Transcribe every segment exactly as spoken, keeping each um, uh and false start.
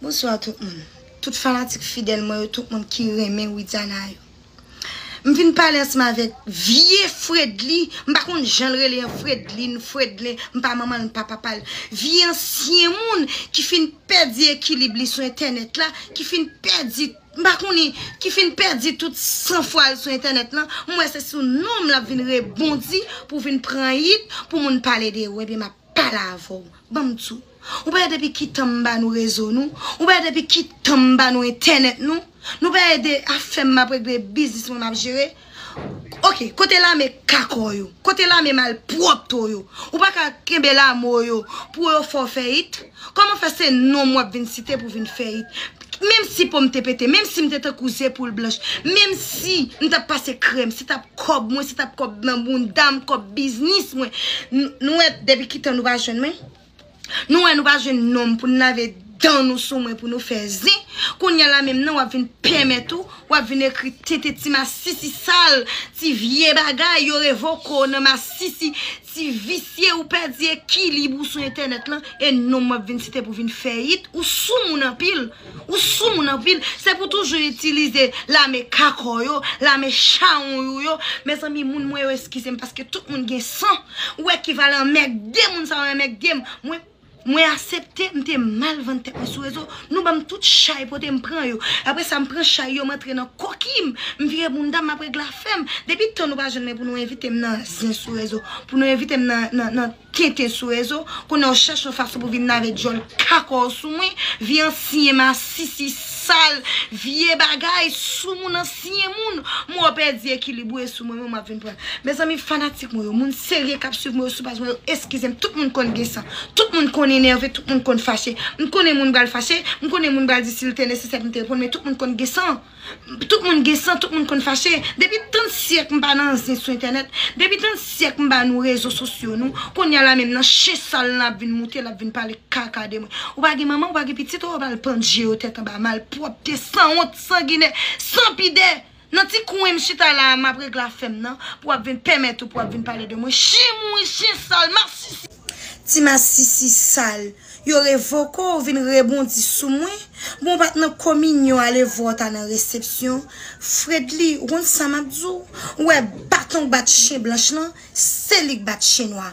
Bonswa tout moun. Tout fanatik fidèl mwen yo, tout moun ki renmen Widiana yo. M vin pale ansanm avèk vye Fredly, m pa konn jan l rele an, Fredlin, Fredlen, m pa manman l, m pa papa l. Vye ansyen moun ki fin pèdi ekilib li sou entènèt la, ki fin pèdi, m pa konnen, ki fin pèdi tout sanfwa l sou entènèt lan. M wè se sou non m l ap vin rebondi pou vin pran it, pou moun pale de ou, ebyen m ap pale avè w. Ban m di w. Ou pa wè depi ki tan m ba nou rezo nou? Ou pa wè depi ki tan m ba nou entènèt nou? Nou pa wè de afè m m ap regle, biznis mwen m ap jere? Oke, kote lame kakò yo? Kote lame malpwòpto yo? Ou pa ka kenbe lame w yo pou yo fè w fè it? Kòman fè se non m w ap vin site pou vin fè it? Menm si po m te pete, menm si m te tankou zepoul blanch, menm si m t ap pase krèm, se t ap kòb mwen, se t ap kòb nan bounda m, kòb biznis mwen. N-, nou wè depi ki tan nou pa jwenn mwen? Nou wè nou pa jwenn non m pou n lave dan nou sou mwen pou nou fè zen. Kounye a la menm nan w ap vin pèmèt ou, w ap vin ekri tenten ti masisi sal, ti vye bagay, yo revoke w nan masisi, ti visye, ou pèdi ekilib ou sou entènèt lan, e non m w ap vin site pou vin fè it, ou soumoun anpil. Ou soumoun anpil, se pou toujou itilize lame kakò yo, lame chawony ou yo. Mezanmi, moun mwen yo, eskize m, paske tout moun gen san. Ou wè ki valè anmègde moun sa yo anmègde m. Mwen, mwen aksepte, m te mal vann tèt mwen sou rezo. Nou ban m tout chay pote, m pran yo. Apre sa, m pran chay yo, m antre nan koki m. M vire bounda m, m ap regle afè m. Depi tan nou pa jwenn mwen pou nou envite m nan zen sou rezo, pou nou envite m nan, nan, nan tenten sou rezo, kounye a w chèche yon fason pou vin lave djòl kakò w sou mwen, vye ansyen masisi sal, vye bagay, soumoun ansyen moun, mwen w pèdi ekilib ou e sou mwen menm w ap vin pran. Mezanmi, fanatik mwen yo, moun serye k ap swiv mwen yo sou paj mwen yo, eskize m, tout moun konn gen san, tout moun konn enève, tout moun konn fache. M konnen moun pral fache, m konnen moun pral di si l te nesesè pou m te reponn, men tout moun konn gen san. Tout moun gen san, tout moun konn fache. Depi trant syèk m pa nan zen sou entènèt. Depi trant syèk m ba nou rezo sosyo nou. Kounye a la menm nan chen sal lan ap vin moute, l ap vin pale kaka de mwen. Ou pa gen manman, ou pa gen pitit, ou pral pandje yo tèt anba. Malpwòpte, sanwont, sanginè, san pidè. Nan ti kwen m chita la a, m ap regle afè m nan, pou w ap vin pèmèt ou, pou w ap vin pale de mwen. Chen mouri, chen sal, masisi. Ti masisi sal. Yo revoke w, ou vin rebondi sou mwen. Bon, w pa t nan kominyon, ale vwa w ta nan resepsyon. Fredly, ou konn sa m ap di w? Ou wè baton k bat chen blanch lan, se li k bat chen nwa.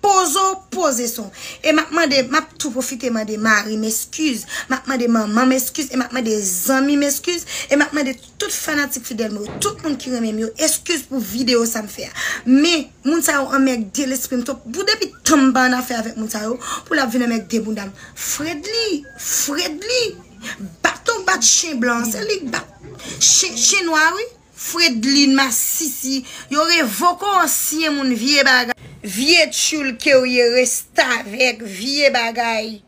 Poze w, poze son. E m ap mande, m ap tou pwofite mande mari m eskiz, m ap mande manman m eskiz, e m ap mande zanmi m eskiz, e m ap mande tout fanatik fidèl mwen yo, tout moun ki renmen m yo, eskiz pou videyo sa m fè a. Men, moun sa yo anmègde lespri m twòp. Pou depi tan m pa annafè avèk moun sa yo, pou l ap vin anmègde bounda m. Fredly, Fredly, baton bat chen blan, se li k bat chen, chen nwa, wi. Fredlin masisi, yo revoke w ansyen moun, vye bagay. Vye tchoul ke w ye, restavèk, vye bagay.